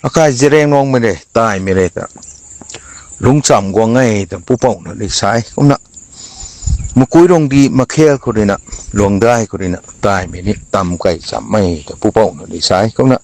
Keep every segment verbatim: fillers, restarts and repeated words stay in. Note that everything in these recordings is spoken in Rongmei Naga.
Akai Zeliangrongmei re, taimei re ta, lungcham guang e ta pupouhna ni sa e. Kumna Makuiluangdi makhel khou ruina, Luangdai khou ruina taimei ni tam kei cham e ta pupouhna ni sa e. Kumna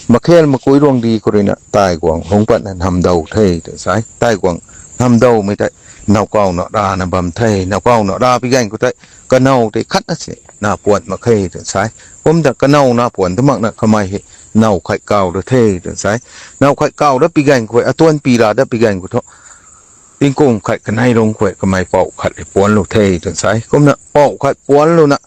makhel Makuiluangdi khou ruina tai guang lungc patna namdau the ta sa e. Tai guang namdaumei tei nowkaw na rana bam the. Nowkaw na ra pi ganv khou tei kanow tei khatna si na puan mak khe ta sa e. Kumna kanow na puan ta makna kamei hei now khai kaw da the ta sa e. Now khai kaw da pi ganv khou, atuan pi ra da pi ganv khou thu, tingkum khat kanei lungc khou kamei pouh khat hei puanlou the ta sa e. Kumna pouh khat puanlouna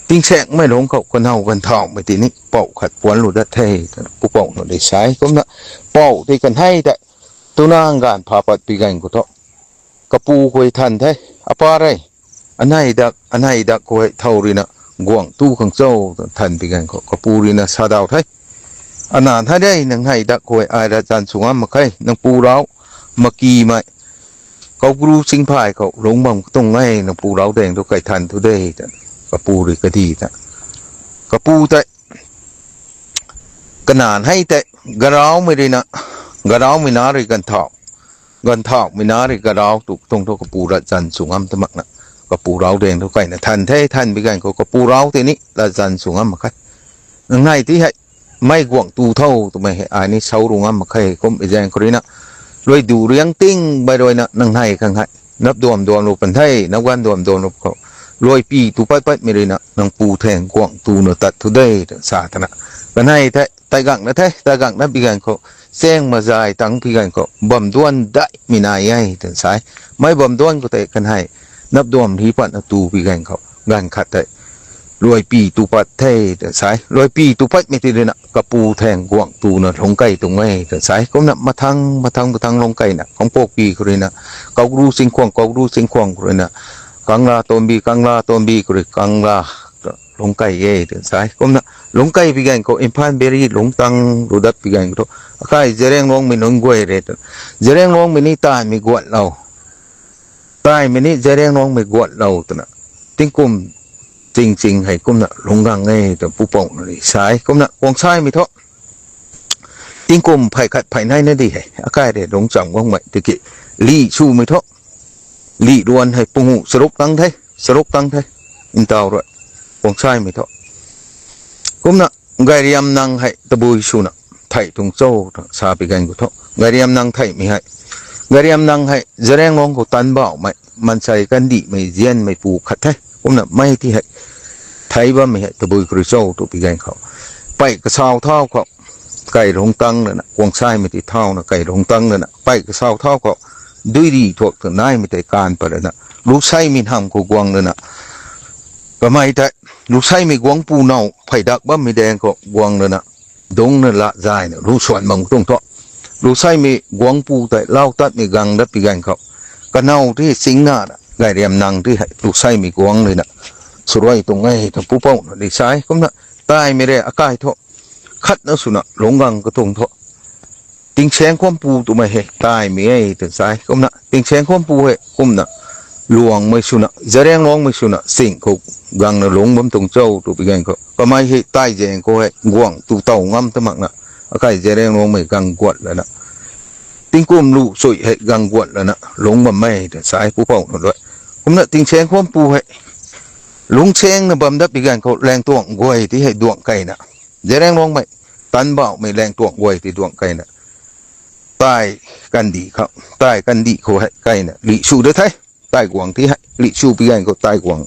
tingsaengmei lungc khou kanow ganvthauhmei tini pouh khat puanlou dat the ta pupouhna ni sa e. Kumna pouh tei kanei tei tuna ganv pha pat pi ganv khou thu, kapu khou than the, apa re, anei dak, anei dak khou thow ruina guang tu khang cho ta than pi ganv khou kapu ruina sa daw the. Ana, nai de, nang nei dak khou ai lat zan sw ngam mak khe, nang pu rau makimei Kougru chingphay khou lungc bam katuang e, nang pu rau daeng thu kai than thu de ta, kapu rui kadi ta. Kapu tei, kanac hei tei, garaumei ruina, garaumei na rui ganvthauh, ganvthauhmei na rui garau tu katuang thu kapu lat zan sw ngam ta makna, kapu rau daeng thu kaina than the. Than pi ganv khou kapu rau tei ni lat zan sw ngam mak khe. Nang nei ti hei mei guang tu tho twmei hei ai ni sau ru ngam mak khe. Kum e zaeng khou ruina, luai du riang ting bai ruina nang nei khang hei nap duam duam lu pan the, nap ganv duam duam lu khou, luai pi tu pat patmei ruina nang pu theng guang tu na tat thu de ta sa tana, kanei tei tai gangna the, tai gangna pi ganv khou, chaeng mazay tang pi ganv khou bam duan daihmei nai e ta sa e. Mei bam duan khou tei kanei nap duam hi patna tu pi ganv khou, ganv khat tei luai pi tu pat the ta sa e. Luai pi tu patmei ti ruina kapu theng guang tu na lungc kei tuang e ta sa e. Kumna mathang mathang mathang lungc keina, Kangpokpi khou ruina Kougru chingkhwang, Kougru chingkhwang khou ruina Kangla Tombi, Kangla Tombi khou rui Kangla lungc kei e ta sa e. Kumna lungc kei pi ganv khou Imphal Valley lungc tang lu dat pi ganv khou thu, akai Zeliangrongmei nunc guay re ta, Zeliangrongmei ni taimei guatlou, taimei ni Zeliangrongmei guatlou twna, tingkum ching ching hei kumna lungc gang e ta pupouhna ni sa e. Kumna Kuangsaimei thu tingkum phey khat phey nei na di hei akai re lungcham guangmei tiki, lih swmei thu, lih ruan hei pungu charuk tang the, charuk tang the, ntaw rui, Kuangsaimei thu. Kumna Gairiamnang hei tabui swna theih tuang cho ta sa pi ganv khou thu, Gairiamnang theihmei hei, Gairiamnang hei Zeliangrong khou tanbauhmei maansei kandihmei zianmei pu khat the. Kumna mei ti hei thei bammei hei tabui khou rui cho tu pi ganv khou, pei kasau thau khou kai lungc tang lana, Kuangsaimei ti thauna kai lungc tang lana, pei kasau thau khou duiri thuak ta naimei tei kan pat lana, Luseimei nam khou guang lana, kamei tei Luseimei guangpu now phey dak bammei daeng khou guang lana, dungcna la zayna lu suan bam tuang thu, Luseimei guangpu tei lau tatmei gang dat pi ganv khou, kanow ti chingna na Gairiamnang ti hei Luseimei guang ruina swruai tuang e ta pupouhna ni sa e. Kumna taimei re akai thu, khatna swna lungc gang katuang thu, Tingsaengkhwampu twmei hei taimei e ta sa e. Kumna Tingsaengkhwampu hei kumna Luangmei swna, Zeliangrongmei swna ching khou gangna lungc bam tuang cho tu pi ganv khou, kamei hei tai zaeng khou hei guang tu tow ngam ta makna, akai Zeliangrongmei gang guat lana, tingkum lu chui hei gang guat lana lungc bam e ta sa e pupouhna rui. Kumna Tingsaengkhwampu hei lungcsaengna bam dat pi ganv khou Laengtuang guay ti hei duang keina, Zeliangrongmei tanbauhmei Laengtuang guay ti duang keina, tai kandih khou, tai kandih khou hei keina lih sw da the. Tai guang ti hei lih sw pi ganv khou tai guang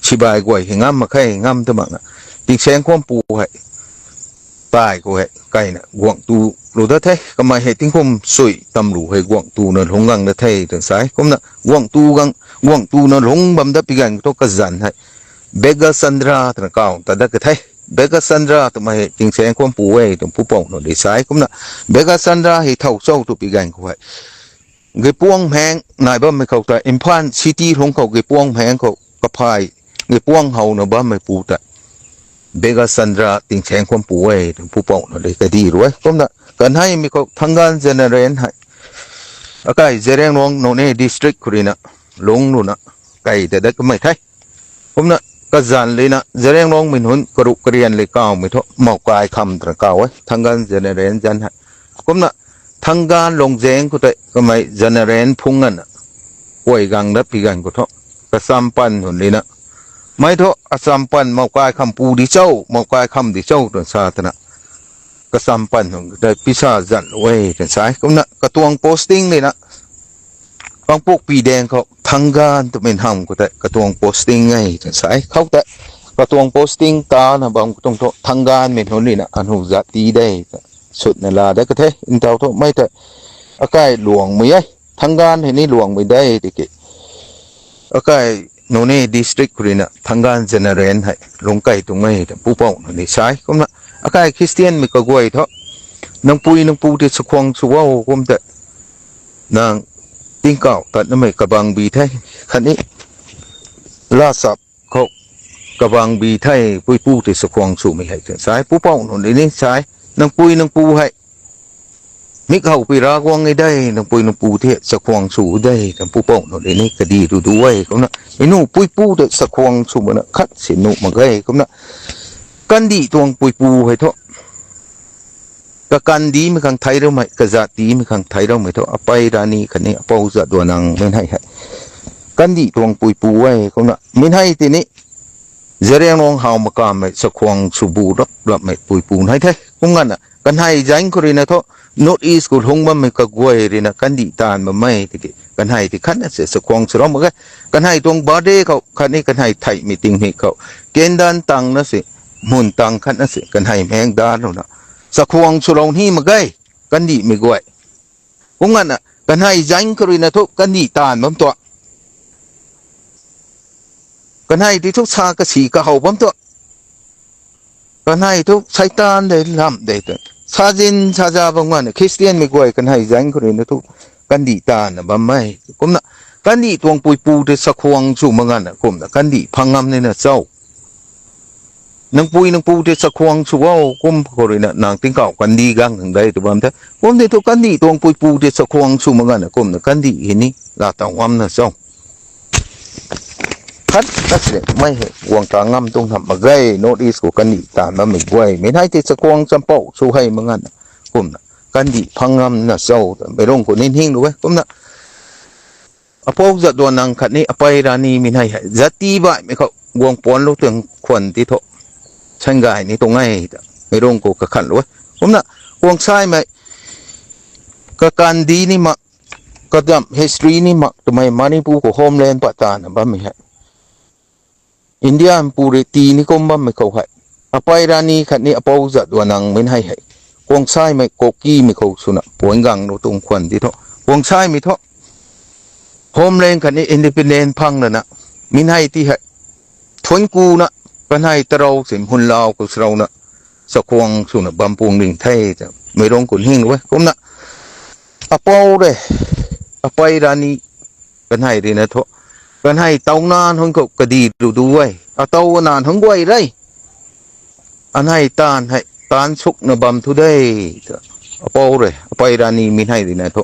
sibai guay hei ngam mak khe, ngam ta makna, Tingsaengkhwampu hei tai khou hei keina guang tu lu dat the. Kamei hei tingkum chui tamlu hei guang tuna lungc gang da the ta sa e. Kumna guang tu gang, guang tuna lungc bam dat pi ganv khou thu kazanc hei Begachandra twna kaw ta dat ka the. Begachandra twmei hei Tingsaengkhwampu e twna pupouhna di sa e. Kumna Begachandra hei thow cho tu pi ganv khou hei Geipuang mheng nai bammei khou tei, Imphal city lungc khou Geipuang mheng khou kaphay, Geipuang howna bammei pu tei Begachandra Tingsaengkhwampu e twna pupouhna di kadi rui. Kumna kanheimei khou Thangan General hei akai Zeliangrong Noney district khou ruina lungc luna kei ta dat kamei the. Kumna kazanc lina Zeliangrongmei nunc karuk karian le kawmei thu Maukai Kham twna kaw e, Thangan General zanc hei. Kumna Thangan Lungzeng khou tei kamei general phung nganvna kuay gang dat pi ganv khou thu, kacham pan nunc rui na, mei thu acham pan maukai kham pu di cho, maukai kham di cho twna sa twna, kacham pan nunc khou tei pisa zan e twna sa e. Kumna katuang posting rui na, Kangpokpi daeng khou Thangan twmei hamh khou tei katuang posting e twna sa e. Khou tei katuang posting tana bam khou tuang thu Thanganmei nunc rui na anu zat ti de, sutna la dat ka the, ntau thu mei tei akai Luangmei e, Thangan hei ni Luangmei de tiki, akai Noney district khou rui na Thangan general hei lungc key tuang e twna pupouc nunc ni sa e. Kumna akai Christianmei kaguay thu, nang pui nang pu tei chakhwang sw o kum tei, nang tingkauh tatnamei kabang bi the, khatni laa chap khou kabang bi the, puipu tei chakhwang swmei hei twna sa e. Pupouc nunc ni sa e, nang pui nang pu hei mik howpui Ravguangc e de, nang pui nang pu tei chakhwang sw de twna pupouc nunc ni kadi ru du e. Kumna meic nu puipu tei chakhwang sw makna khat si nuh mak ge. Kumna kandih tuang puipu hei thu, kakandihmei khang thei raumei, kazatdihmei khang thei raumei thu, apei rani khatni apou Jadonang mei hei hei kandih tuang puipu e. Kumna mei hei tei ni Zeliangrong how makammei chakhwang sw bu rap rapmei puipu hei the. Kum nganvna kanhei zaeng khou rui na thu, North East khou lungc bammei kaguay rui na kandih taanv bammei tiki kanhei tei khatna si chakhwang sw rau mak ge. Kanhei tuang birthday khou khatni kanhei theihmei tingmik khou candle tangna si, mun tang khatna si kanhei meng dan rui na chakhwang sw rau ni mak ge, kandihmei guay. Kum nganvna kanhei zaeng khou rui na thu kandih taanv bam tuang, kanhei tei thu sa kasi kahow bam tuang, kanhei thu Seitaan de lam de twna sa zin sa za bam nganvna Christianmei guay kanhei zaeng khou rui na thu kandih taanvna bammei. Kumna kandih tuang puipu tei chakhwang sw mak nganvna kumna kandih phang ngam nina cho? Nang pui nang pu tei chakhwang sw o kum khou rui na nang tingkauh kandih gang nang de tw bam the. Kum tei thu kandih tuang puipu tei chakhwang sw mak nganvna kumna kandih hei ni laa taw ngamna cho? Khat ta si mei hei guang ta ngam tuang hamh mak ge, North East khou kandih taanv bammei guay. Mei hei tei chakhwang champouh sw hei mak nganvna kumna kandih phang ngamna cho twna meic lung khou ni hing lu e. Kumna apou Jadonang khatni apei rani mei hei hei zat ti baihmei khou guang puanclou tuang khwan ti thu, sangay ni tuang e ta meic lung khou kakhanlou e. Kumna guang saimei kakandih ni mak, kadamh history ni mak twmei Manipur khou homeland pat tana bammei hei, India mpu rui tii ni kum bammei khou hei, apei rani khatni apou Jadonang mei hei hei guang saimei Kukimei khou swna puanc ganglou tuang khwan ti thu, guang saimei thu homeland khatni independent phang lana, mei hei ti hei thuanc kuna, kanhei tarou si mhunlau khou srouna chakhwang swna bam puang ding the ta meic lung khou hing lu e. Kumna apou rui, apei rani kanhei rui na thu, kanhei tow naan hungc khou kadi ru du e, atow naan hungc guay rei, anhei taanv hei taanv sukna bam thu de ta, apou rui apei rani mei hei rui na thu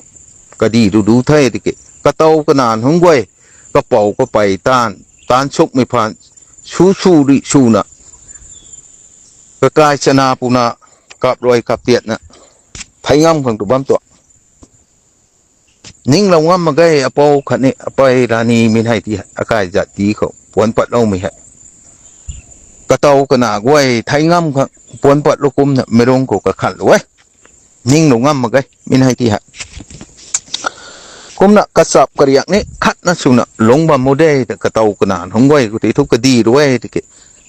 kadi ru du the tiki, katow kanaanv hungc guay, kapou kapei taanv, taanv sukmei phaan, su su rui suna, kakai chana puna, kap rui kap tiatna thei ngam khang tu bam tuang. Ninglou ngam mak ge, apou khatni apei rani mei hei ti hei akai zat ti khou puanc patloumei hei, katow kanaanv guay thei ngam khang puanc patlou kumna meic lung khou kakhanlou e. Ninglou ngam mak ge mei hei ti hei. Kumna kachap kariak ni khatna swna lungc bam mu de ta, katow kanaanv hungc guay khou ti thu kadi ru e tiki,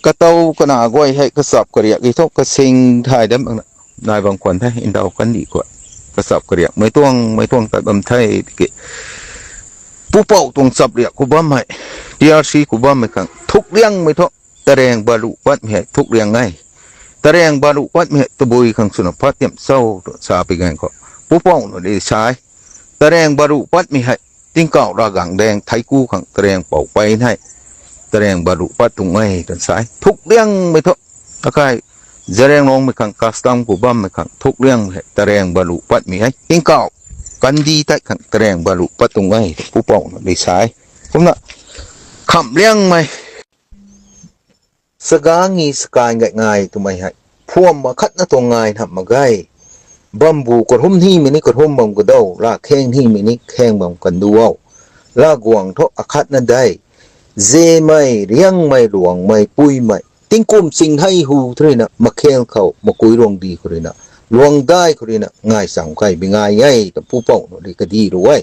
katow kanaanv guay hei kachap kariak i thu kasing thay dam makna nai bam khwan the, ndau kandih khou kachap kariak mei tuang mei tuang tat bam the tiki, pupouc tuang chap riak khou bam hei, T R C khou bammei khang thukriangmei thu, tarang baluh patmei hei thukriang e. Tarang baluh patmei hei tabui khang swna pat tiam cho tw sa pi ganv khou, pupouc nunc rui sa e, tarang baluh patmei hei tingkauh ravgang daeng theic ku khang tarang pou pey hei, tarang baluh pat tuang e twna sa e. Thukriangmei thu, akai Zeliangrongmei khang custom khou bammei khang thukriangmei hei tarang baluh patmei hei tingkauh kandih tei khang tarang baluh pat tuang e, pupouc nunc rui sa e. Kumna khamhliangmei, sagang ni sakai ngai ngai twmei hei phuam ma khatna tuang ngai hamh mak ge. Bambu karhum nimei ni karhum bam kadau, la kheng nimei ni kheng bam kandu o. Laguang thu akhatna de. Zemei, Riangmei, Luangmei, Puimei, tingkum ching hei hu thu ruina makhel khou makui ruangdi khou ruina, luangdai khou ruina ngai cham key bi ngai e, ta pupouc nu ri kadi ru e.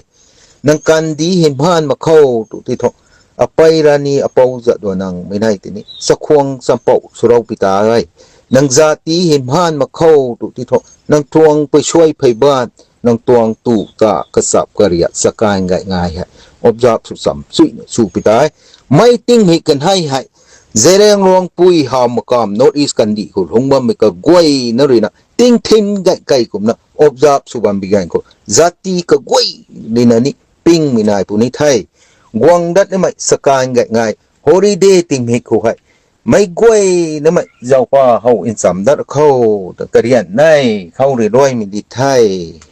Nang kandi hymhan mak khou tu ti thu, apei rani apou zat dua nang mei nei tini chakhwang champouh swrou pi ta e. Nang zati hymhan mak khou tu ti thu, nang tuang pui suai phey ban, nang tuang tu ta kachap kariak chakan gay ngai hei observe sw cham chuina sw pi ta e. Mei tingmik kanhei hei, Zeliangrong pui how makam North East kandih khou lungc bammei kaguayna ruina tingthim gay key kumna observe sw bam bi ganv khou, zati kaguay ruina ni pingmei nai puni the. Guang dat nimei chakan gay ngai, holiday tingmik khou hei, meic guaynamei zaupa how ncham dat khou ta karian nei khou ri ruaimei di the.